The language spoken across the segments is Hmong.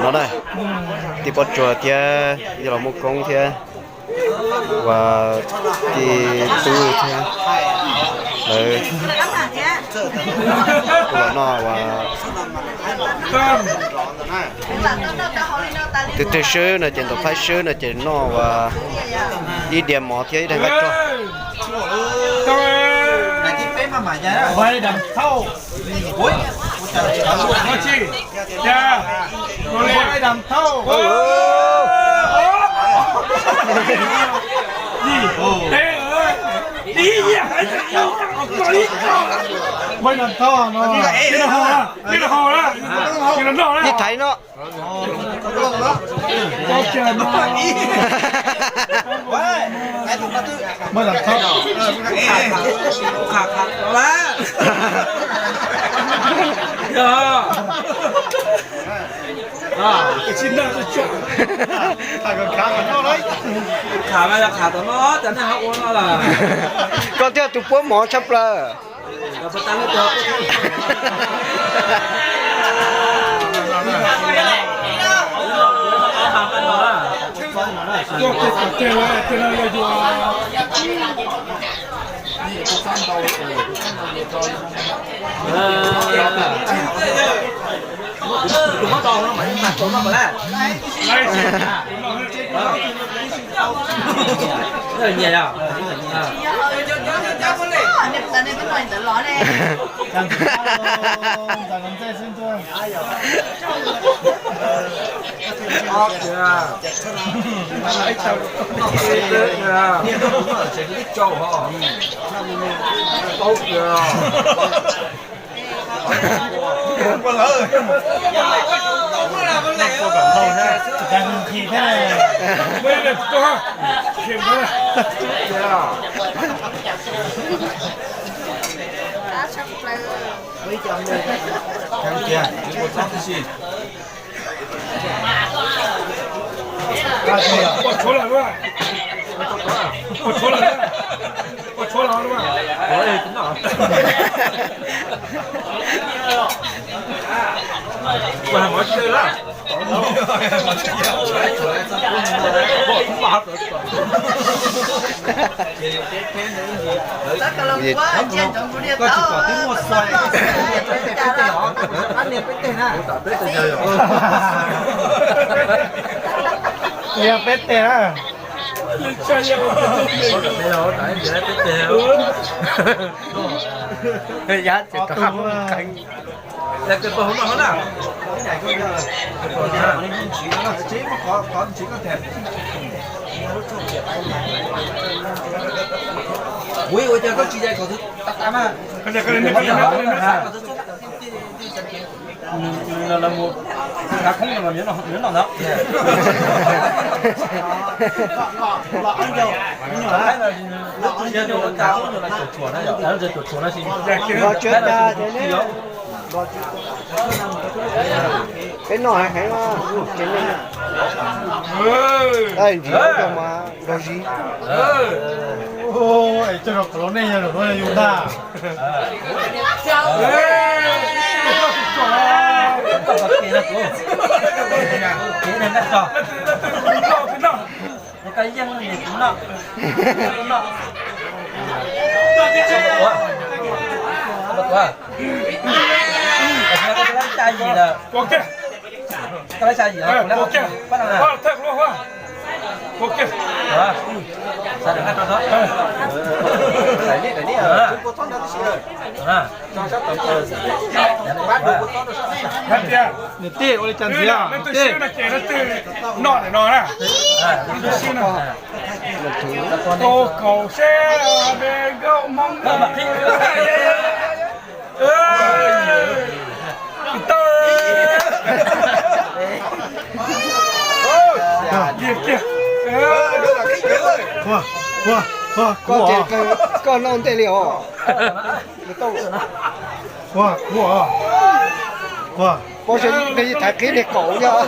No na, tij Pob Tsuag thiab yog los muaj koob thiab, uas tij Tub thiab, lawv kuj los noj uas twg twg swb no ces ntaus phaib swb no ces noj uas ib diav mov thiab ib daig nqaij roj. Ib thaiv no. Koj thiaj tus puab mov tshaj plaws. Yog peb teg na. Yab ces rov qab mus qeeb. Peb noj heev heev, ces nej ntsis coj mas nrog zis. Coj los kom los nej yog los yus ntag. Niam tij, ua li cas ntxiv? Leej twg siab no ces leej twg noj ntawm no na. Leej twg siab no. Tau kaum seb, nkauj Hmoob. Koj noj ntej li os. Pob, nej thaiv qhib niag kaum yog.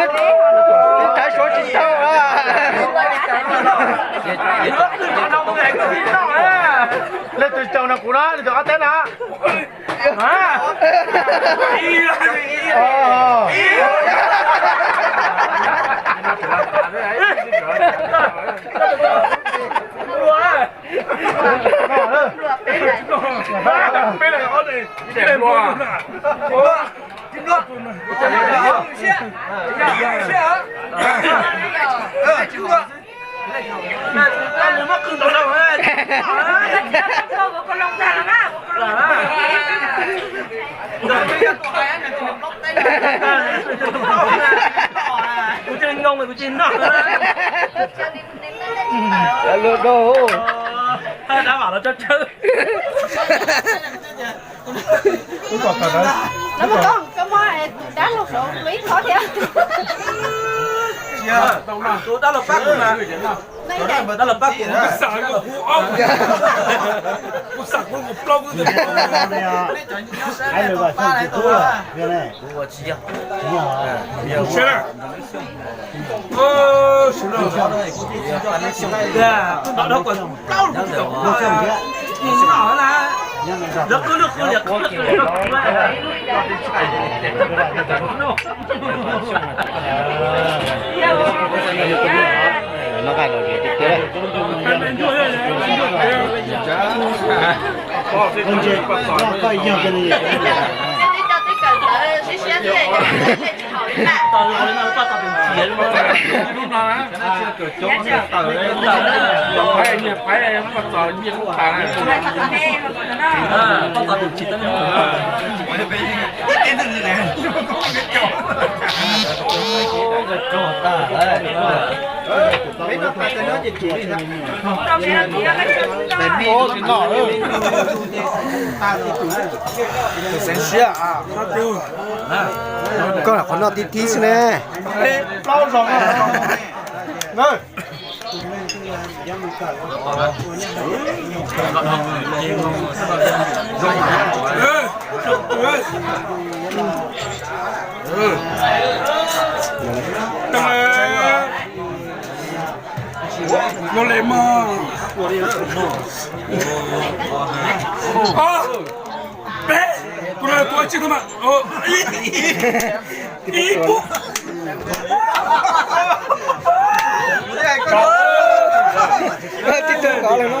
Ib thav suav tsis tau. Leej twg caum no kuv na, leej twg ob teb na. Kuv tsis noj. Dab vam los tso tsawb. Dab laug saum ib qho thiab. Tus dab laug pab kuv na. Dab laug pab kuv. Kuv xam kuv plaub kuv. Kuv ua tsis yog. Koj lam qhov noj tib tib xwb ne. Los li mas. Peb, kuv los tua tsib tug mas. Ib pub. Tib tug kov lawm na.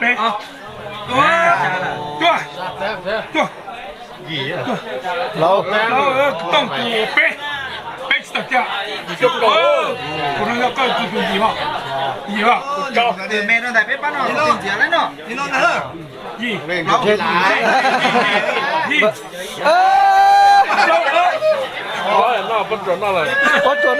Peb. Tuaj. Tuaj. Laus. Tooj tus peb. Peb tsis tawm kiag. Kuv no yog koj tus tus yim os. Yim os. Yim. Pab tsuas no. Koj tawm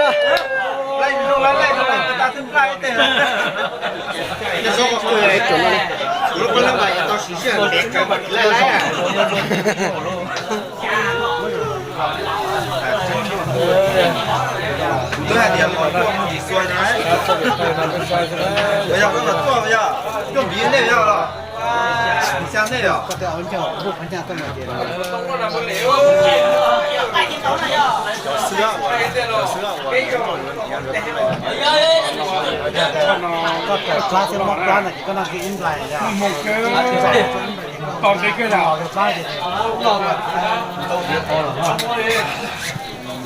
plab thiab mob plab no ces koj noj kiag ib nplais.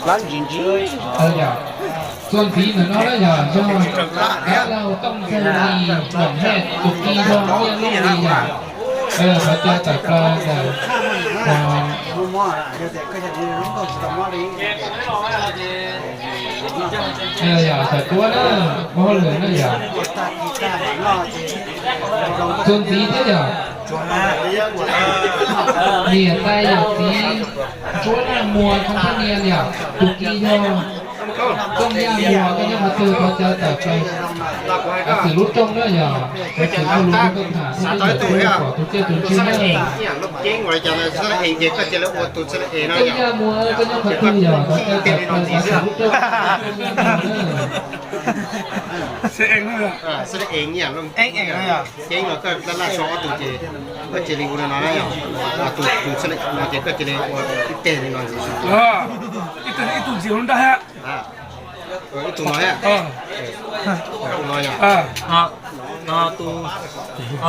Plab ntsis ntsis. Txuas ntxiv ntawm no na yog nrog dab laug Tooj Xeeb Lis Loom Hej tus tij zog Nyiaj Looj Lis yom. Qhov cai tawm plaws ntawm yog tawm tuab na, ua hauj lwm na yom. Txuas ntxiv thiab yom. Niam tais yawm txiv Ntsuab Naj Muas Thoob Thaj Nias yom, tus tij zog Tooj Yaj Muas, koj nyob qhov twg thov caw tawm plaws xwm lub rooj na yom. Xwm lub rooj koj tham thiab pom tus tsiaj tus ntsig na. Tooj Yaj Muas, koj nyob qhov twg yom, thov caw tawm plaws xwm lub rooj. Ceeb no koj laj laj so ob tug ces koj cia li ua no na yom. Tus tus no ces koj cia li ua ib teg li no ntxiv. Ib tug ntxiv hauv nrab hab. Ib tug no, tus no yom.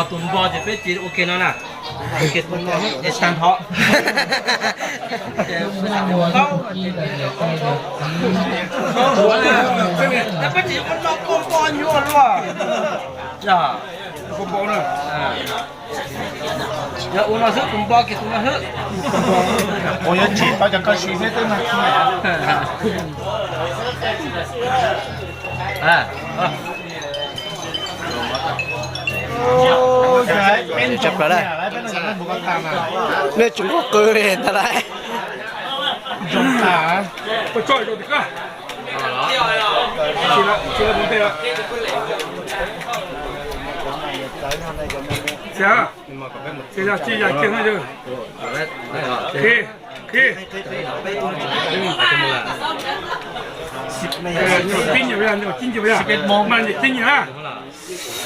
Tus npo ces peb cia li ua kiag no na. Ua kiag tus no es tag nrho. Peb tsis ua no koj npo nyuaj luaj. Yog ua no xwb, tus npo kiag tus no xwb. Kuv yuav tsim tau cov koj siv xwb twb mag. Nej tsis nquag qw li ntag lauj.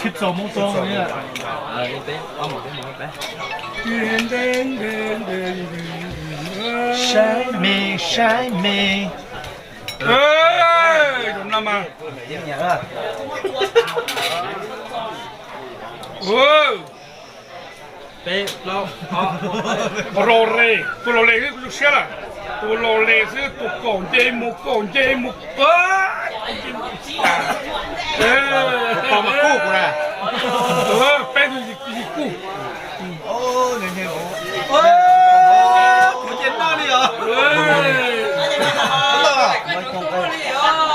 Sib txog moo txog. Saib me, saib me. Tus no mas. Tus los les, tus los les xwb, tus los les xwb, tus kaum nce mus, kaum nce mus. Peb tug yim kuj.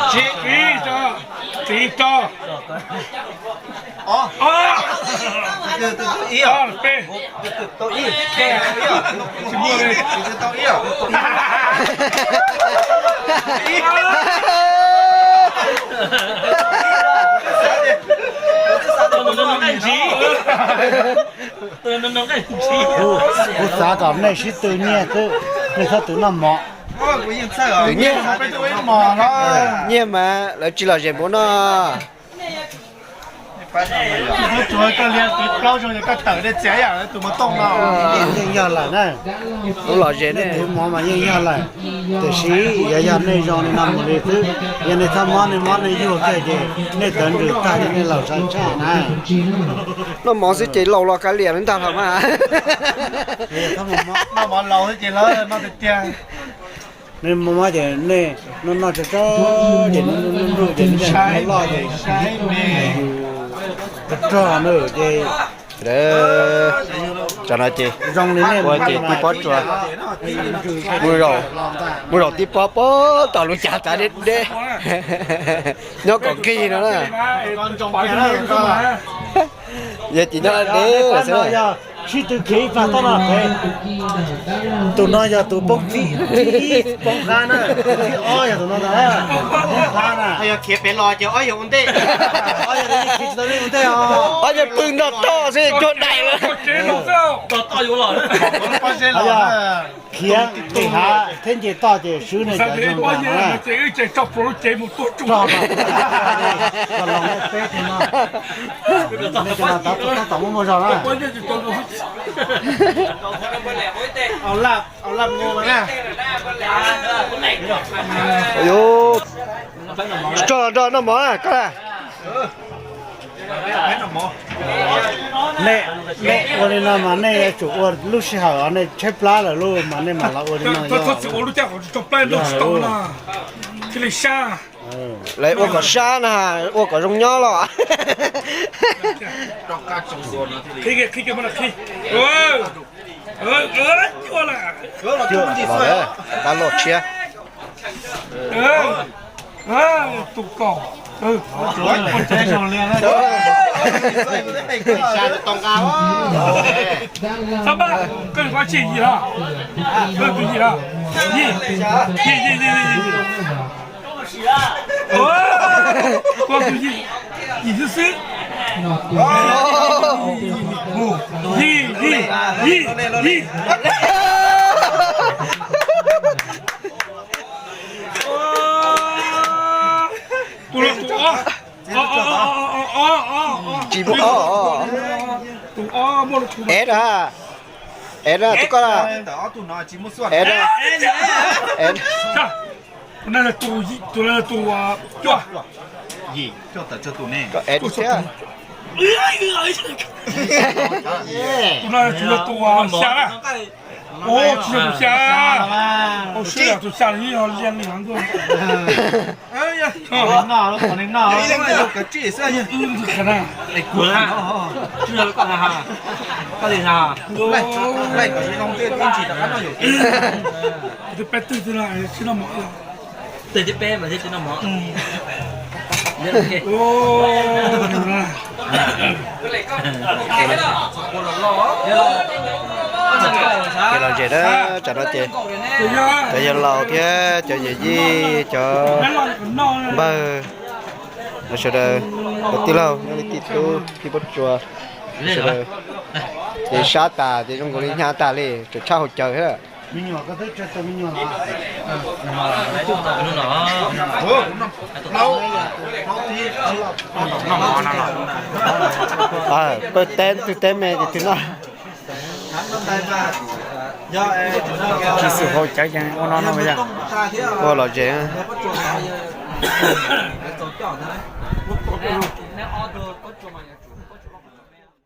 Txiv tso, txiv tso. Peb. Kuv xav kom nej sib tw nyiaj xwb, nej txhob tw noj mov. Tw nyiaj, nyiaj mas lawv tsis lom zem npaum no. Tsuav koj liag tiv plaub zoo yog koj tawm dej txias yam tus mos tooj no. Yeej yog lawm na. Lub lom zem nej twv mov mas yeej yog lawm. Tiam sis yog, yog nej zoo li no mus li xwb, yog nej txhob mob nej mob nej yuag kiag ces nej tawv ntsws tag ces nej laus tshaj na. Noj mov xwb ces laus los kav liam li ntag los mas. Noj mov laus xwb ces lawv noj tiag tiag. Nej mob mob ces nej noj noj tsawg tsawg ces nruj nruj ces nej loj ces yus rog rog na ces Tsam no ces zoo li nej ua ces tib pob tsua, mus zaum tib pob puag tom lub cav tav deb deb, nyob kom nqig no na. Yog ces nyob deb xwb. Sib tw khiav ib plag toj no, tus no yog tus poob thib, thib ib poob qab na, thib ob yog tus no ntag, poob qab na. Yog khiav pem los ces ob yog ua ntej, ob yog khiav tsis tau nej ua ntej os. Ob yog pw nrog toj xwb cuag daim lawm. Khiav tim hav thiab nce toj ces swb nej cov zoo ntag na. Los nej peb tus no, nej cov no tab tom muaj muaj zog na. Tso los nrog noj mov na koj. Nej, nej ua li no mas nej yuav tsum ua lub sij hawm os, nej tshaib plab lawm lauj mas nej mam los ua li no. Lawv ua kom sab na, ua kom zoo nyob los. Los, tab loj tshiab. Tus kaum. Xab Paj, koj tus yim los? Koj tus yim los? Yim, yim, yim, yim, yim, yim. Koj tus yim, yim xwb xwb. Yim, yim, yim, yim. Tus no tus ob. Tsis muaj ob. Tus ob muaj, ev na, ev na, tus koj na. Ev na. Tus no tus, tus no tus cuaj. Koj ev thiab. Tus no tus xya na. Ua tsis yog tus xya, ua sib yam tus xya li yog liaj li hov ntuj. Tus peb twg twg no sib noj mov. Twg thiab peb mas thiaj tsis noj mov. Ces los zem na, tsam no ces cov yawg laus thiab cov yawm yij, cov npawg, sawv daws, cov tij laug nyob li tij tub tij Pob Tsuas, sawv daws ces sab tas ces zoo nkaus li hnyav tas li, tseem tshaj hauv caws thiab. Pawg teb twg teb me ces twg noj. Tsis xwm hau cawv ces ua no no yog ua lom zem.